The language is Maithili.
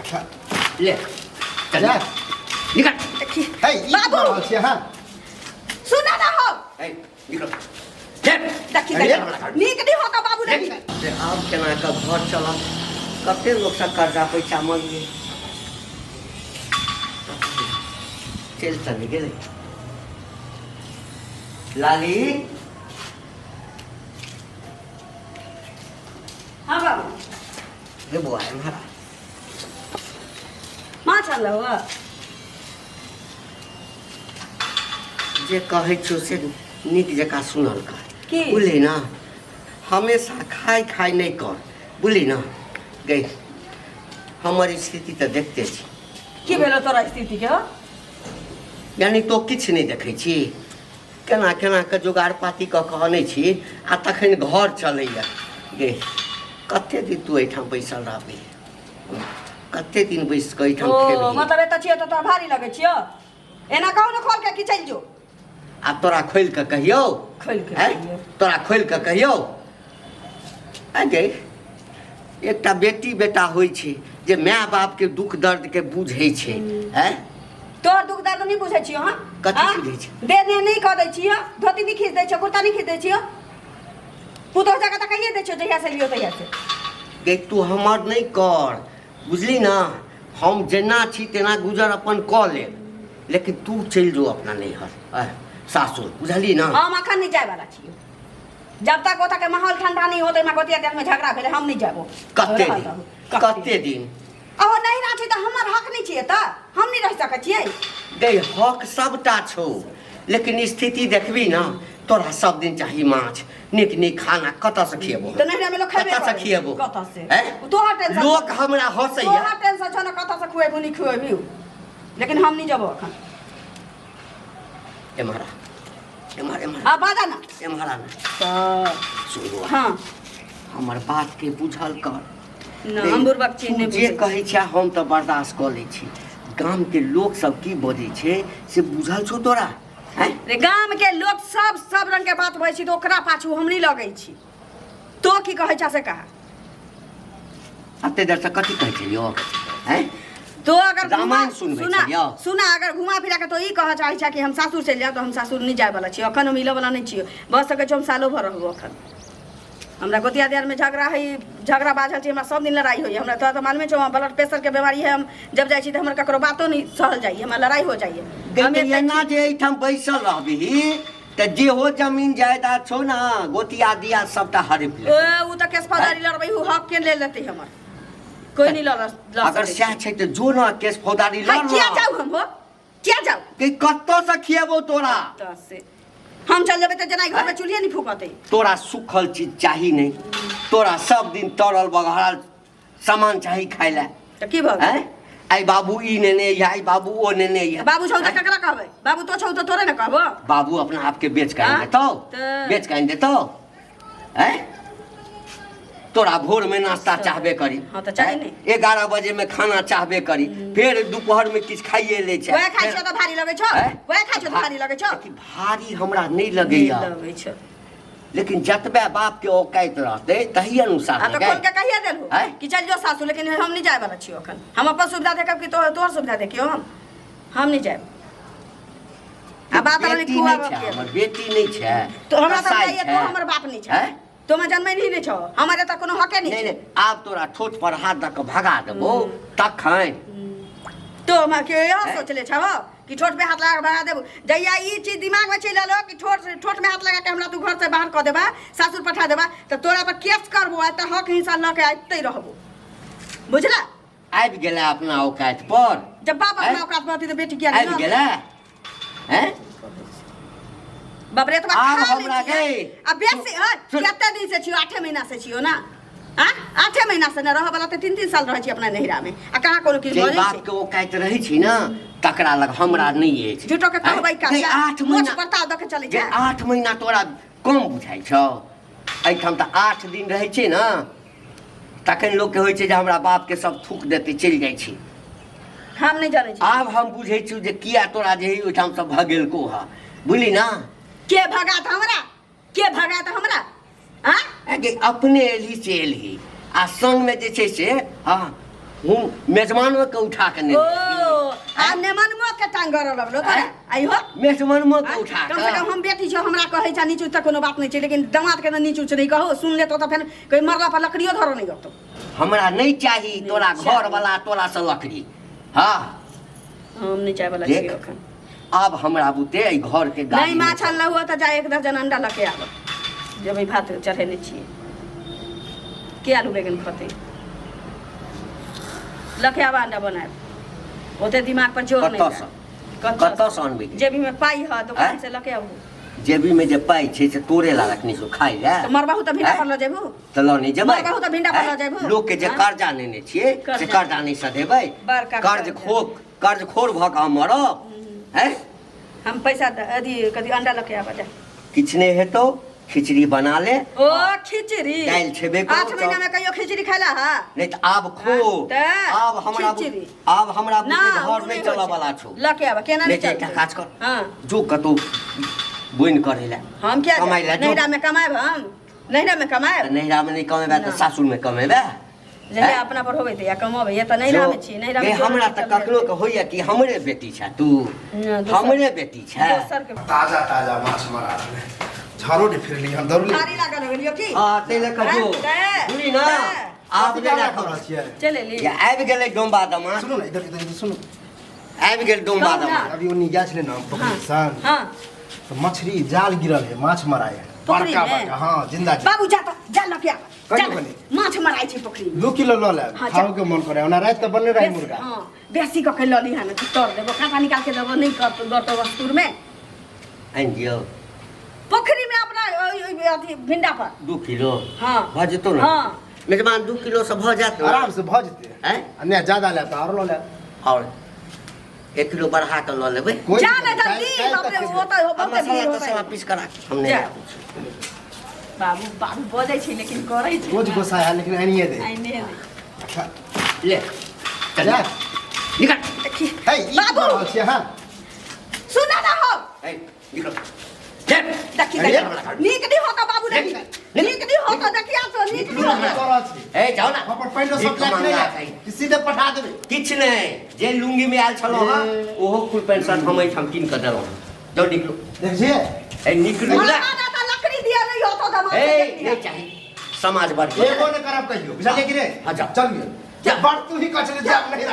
अच्छा ले चल जा। निकल देखी हे ई की बाबू कऽ रहल छियै अहाँ सुना ना हो ए निकल ले देखी अरे, देखी नीक नहीं होता बाबू देखी से आब केना कऽ घर चलत कते लोकसँ कर्जा पैसा मांगिए चलि तऽ नहि गेलै लाली हाँ बाबू रे बौआ एम्हर आ। माछ आनलहुँ हँ जे कहै छियौ से नीक जकाँ सुनल कर की? बुझली ने हमेशा खाय खाय नहि कर बुझली ने गई हमर स्थिति तऽ देखते छी की भेलो तोरा स्थिति के हो यानी तो किछु नहि देखै छी केना केना कऽ जोगाड़ पाती कऽ कऽ अनै छी आ तखन घर चलैए गे कते दिन तू एहिठाम बैसल रहबही कते दिन बैस कऽ एहिठाम ओ खेबही मतलब एतऽ छियै तऽ तोरा भारी लगै छियौ एना कहू ने खोल के कि चलि जो आब तोरा खोलि कऽ कहियौ खोलि कऽ आँय? कहियौ। तोरा खोलि कऽ कहियौ आँय गे एकटा बेटी बेटा होइ छै जे माय बापके दुख दर्दके बुझै छै आँय तोहर दुख दर्द नहि बुझै छियौ हम कथी आँ? बुझै छी? देह नेह नहि कऽ दै छियौ धोती नहि खींच दै छियौ कुर्ता नहि खींच दै छियौ पुतोह जकाँ तऽ कहिए दै छियौ जहिया से लियौ तहिया से गे तू हमर नहि कर बुझली ने हम जेना छी तेना गुजर अपन कऽ लेब लेकिन तू चलि जो अपना नैहर आह, सासुर बुझली ने हम अखन नहि जाय वाला छियौ जब तक ओतऽ के माहौल ठंडा नहि होतै हमरा गोतिया देह में झगड़ा भेलै हम नहि जाबो कते दिन कते दिन अहो नहीं रहै तऽ हमर हक नहि छियै तऽ हम नहि रहि सकै छियै गई हक सबटा छौ लेकिन स्थिति देखबी ना तोरा सब दिन चाही माछ नीक नीक खाना कतऽ से खिएबो तऽ नैहरा में लोक खैबे कतऽ से करै। खिएबो कतऽ से हैं? तोहर टेंशन लोक हमरा हंसैया तोहर टेंशन छौ ने कतऽ से खुएबू नहि खुएबी लेकिन हम नहि जेबो अखन एम्हर आ एम्हर एम्हर आ बाजा ना एम्हर आ ना तऽ सुन बौआ, हाँ हमर बात के बुझल कर ना हम बुड़बक छी तू नहि जे बुझै कहै छै हम तऽ बर्दाश्त कऽ लै छी गामके लोक सब की बजै छै से बुझल छौ तोरा हैं रे गाम के लोक सब सब रंग के बात बजै छी तऽ ओकरा पाछू हम नहि लगै छी तो की कहै छ से कहा एते देर से कथी कहै छलियौ हैं तो अगर घुमा रामायण सुनबै सुना छलियौ? सुना अगर घुमा फिरा के तो ई कह चाहै छ कि हम सासुर चलि जायब तऽ हम सासुर नहि जाय वाला छी अखन हम मिलऽ वाला नहि छियै भऽ सकै छै हम सालो भर रहबो अखन हमरा गोतिया दियारमे झगड़ा हइ झगड़ा बाझल छै हमरा सब दिन लड़ाइ होइए हमरा तोरा तऽ मालूमे छौ हमरा ब्लड प्रेशरके बीमारी है हम जब जाइ छी तऽ हमर ककरो बातो नहि सहल जाइए हमरा लड़ाइ हो जाइए गई हम तऽ एते एना जे एहिठाम बैसल रहबिही तऽ जेहो जमीन जायदाद छौ ने गोतिया दिया सबटा हड़पि ओ लेतौ उ तऽ केस फौजदारी लड़बै उ हक के ले लेतै हमर कोई नहीं लड़ लड़ अगर सकै सएह छै तऽ जो ने केस फौजदारी छै। लड़ हाय, किया न। जाउ हम हो किया जाउ कि कतऽसँ खिएबौ तोरा तऽ से हम चल जेबै तऽ जेना घर में चूल्हे नहीं फूकतै तोरा सूखल चीज चाही नहि तोरा सब दिन तरल बघारल सामान चाही खाय लए तऽ की भऽ गेल आँय आइ बाबू ई नेने अइहे आइ बाबू ओ नेने अइहे बाबू छौ तऽ ककरा कहबै बाबू तो छौ तऽ तोरे ने कहबो बाबू अपना आपके बेच के आनि आँ? देतौ तऽ- बेच के आनि देतौ आँय तोरा भोर में नाश्ता चाहबे करी हाँ, तऽ चाही ने। 11 बजे में खाना चाहबे करी फेर दोपहर में किछु खाइए लै छै वएह खाइ छौ तऽ भारी लगै छौ आँय? वएह खाइ छौ तऽ भारी लगै छौ देखी, भारी हमरा नहि लगैया लगै छौ लेकिन जतबे बाप के औकात रहतै तही अनुसार आ ने तऽ गै। खोल के कहिया देलहु आँय? कि चल जो सासु लेकिन हम नहीं जाए वाला छियो अखन हम अपन सुविधा देखब कि तोहर सुविधा देखियो हम नहीं जाएब आ बात रहलै बेटी खुआबऽ नहि छै के। हमर बेटी नहि छै तो हमरा तऽ कसाई बुझाइए छै। तो हमर बाप नहीं छै आँय? तो हमरा जन्मै नहीं ने छौ हमर एतऽ कोनो हके नहीं नहि छै नहि आब तोरा ठोठ पर हाथ दऽ कऽ भगा देबो तखन तो हमरा के इहो सोचले छौ कि ठोठ पे हाथ लगा के भगा देबो जहिया ई चीज दिमाग में चलि एलो कि ठोठ ठोठ में हाथ लगा के हमरा तू घर से बाहर कऽ देबा सासुर पठा देबा तऽ तोरा पर केस करबो आ तऽ हक हिंसा लऽ के आबिते रहबो बुझला आबि गेलै अपना औकात पर जब बाप अपना आँय? औकात पर रहतै तऽ बेटी किया नहि आबि गेलै हैं बाप रे एतबा आब खा लै हमरा छियै। गै। आ बेसी हँ सुन। कते दिन से छियो 8 महीना से छियो ना आ 8 महीना से ना रहऽ वाला तऽ 3 3 साल रहै छी अपना नैहरा में आ कहाँ कोनो किछु जे बजै बाप छै के औकात रहै छै ने तकरा लग हमरा नहि अछि झूठो के कहबै का गै, 8 महीना प्रताप दऽ के चलै जे छै 8 महीना तोरा कम बुझाइ छौ एहिठाम तऽ 8 दिन रहै छै ने तखन लोकके होइ छै जे हमरा बापके सब थूक देतै चलि जाइ छी हम नहि जानै छी आब हम बुझै छी जे किया तोरा जे है ओहिठाम सब भगेलको हँ बुझली ना के भगात हमरा के भगात हमरा आ गे अपने एलही से एलही आ संगमे जे छै से हँ हम मेजमानो के उठा के ओ ने आ नेमन मो के टांग गरऽ लगलो तोरा आई हो मेजमानो के उठा कम से के कम हम बेटी छौ हमरा कहै छ नीच उच तऽ कोनो बात नहि छै लेकिन दामाद के ने नीच उच नहि कहो सुन लेतो तऽ फेर कोई मरला पर लकड़ियो धरो नहि गतो हमरा नहीं चाही तोरा चाही। घर वाला तोरा से लकड़ी हाँ हम नहि चाहे वाला देख छियै अखन आब हमरा बुते एहि घर के गाड़ी नहि माछ अनलहुँ हुआ तऽ जा एक दर्जन अंडा लऽ के आब जेबै भात चढ़ेने छियै के आलू बैगन खतै लऽ के आब अंडा बनायब ओते दिमाग पर जोर नहि कतऽसँ? दे। कतऽसँ अनबै गे? जेबी में पाइ ह दोकान आँय? से लऽ के आबू जेबी में जे पाइ छै से तोरे ला रखने छौ खाइ लए तऽ मरबहु तऽ भिंडा आँय? पर लऽ जेबू तऽ लऽ नहि जेबै मरबहु तऽ भिंडा पर लऽ आँय? जेबू। लोकके जे आँय? कर्जा नेने छियै से कर्जा। कर्जा नहि सधेबै बड़का कर्ज कर्जा। खो कर्ज खोर भऽ कऽ हम मरब हैं हम पैसा अथी कथी अंडा लऽ के आबऽ जा किछु नहि हेतौ खिचड़ी बना ले ओ खिचड़ी दालि छेबे करू 8 महीना में कहियो खिचड़ी खैला हा नहीं तऽ आब खो हाँ, तऽ आब हमरा खिचड़ी। आब हमरा ना बुते ओ घर नहि चलऽ होइ छै। वाला छौ लऽ के आबऽ केना नहि नहि तऽ एकटा चलतै? काज कर हाँ जो कतौ बोनि करै लए हम किया कमाइ लए जो। नैहरा में कमाएब हम नैहरा में कमाएब तऽ नैहरा मे नहि कमेबै तऽ ना। सासुर मे कमेबै जहिया हैं? अपना पर होबै तहिया कमबै ये तऽ नैहरा में छी नैहरा में गे, हमरा तऽ कखनो के होइया कि हमरे बेटी छै तू ना, दोसर- हमरे बेटी छै दोसर के ताजा ताजा माछ मारा रहलै झाड़ो नहि फिरली हम दौड़ली भारी लागल हो गेलियो की हाँ ताहि लऽ कऽ जो हैं? तऽ- बुझली ना तऽ- आब कथी नहि गाना राखब कऽ रहल छियै चलि एली या आबि गेलै डोम्बा दमा सुनू ने इधर इधर इधर सुनू आबि गेल डोम्बा कहू ना। दमा अभी ओनी गेल छलै ने पोखरि सन हाँ तऽ मछली जाल गिरल है माछ मराए है पोखरि बड़का मे? बड़का हाँ जिंदा जिंदा बाबू जा तऽ जा लऽ के आब जा कहियो ने। कनी। माछ मराइ छै पोखरि में 2 किलो लऽ लेब हाँ, जा। खाओ के मन करे ओना राति के बनले रहे मुर्गा हाँ बेसी कऽ के लऽ लीहन तर देबो काँटा निकाल के देबो नहि कर गरतो वस्तुर में आनि दियौ पोखरि में अपना ओहि- ओहि अथी भिंडा पर 2 किलो हाँ भऽ जेतौ ने हाँ मेजबान 2 किलो से भऽ जायत ने आराम से भऽ जेतै आँय आ नहि ज्यादा लेब तऽ आरो लऽ लेब आओर 1 किलो बढ़ा कऽ लऽ लेबै कोई जा ने दिक्कत जल्दी नहि, काल्हि बाप रे तक ओ तऽ आ बहुते मसाला भीड़ तसाला होतै पीस कऽ राख हम नहि जा। राखै छी बाबू बाबू बजै छै लेकिन करै छै रोज गोसा है लेकिन आनिए दे आइने दे अच्छा ले चल जा। निकल देखी हे ई की बाबू कऽ रहल छियै अहाँ सुना ना हो ए निकल ले देखी अरे, देखी नीक नहीं होता बाबू देखी नीक नहीं होता देखी आप तो नीक नहीं की होता कऽ रहल छी ए जाओ ना अपन पैंटो सब भीख लए के मांगा नहि छै। कि सीधे पठा देबै किछु नहि जे लुंगी में आयल छलहुँ हँ ए। ओहो फुल पैंट शर्ट हम एहिठाम कीन कऽ देलहुँ जाउ निकलू देख छियै ए निकलू ना ना ना तो लकड़ी दिया नहीं होता दमा ए नहीं चाही समाज बढ़ एगो ने करब कहियो बुझलियै कि रे हाँ, जाओ। चलिए जा। बड़ तू ही कचले जाम नहीं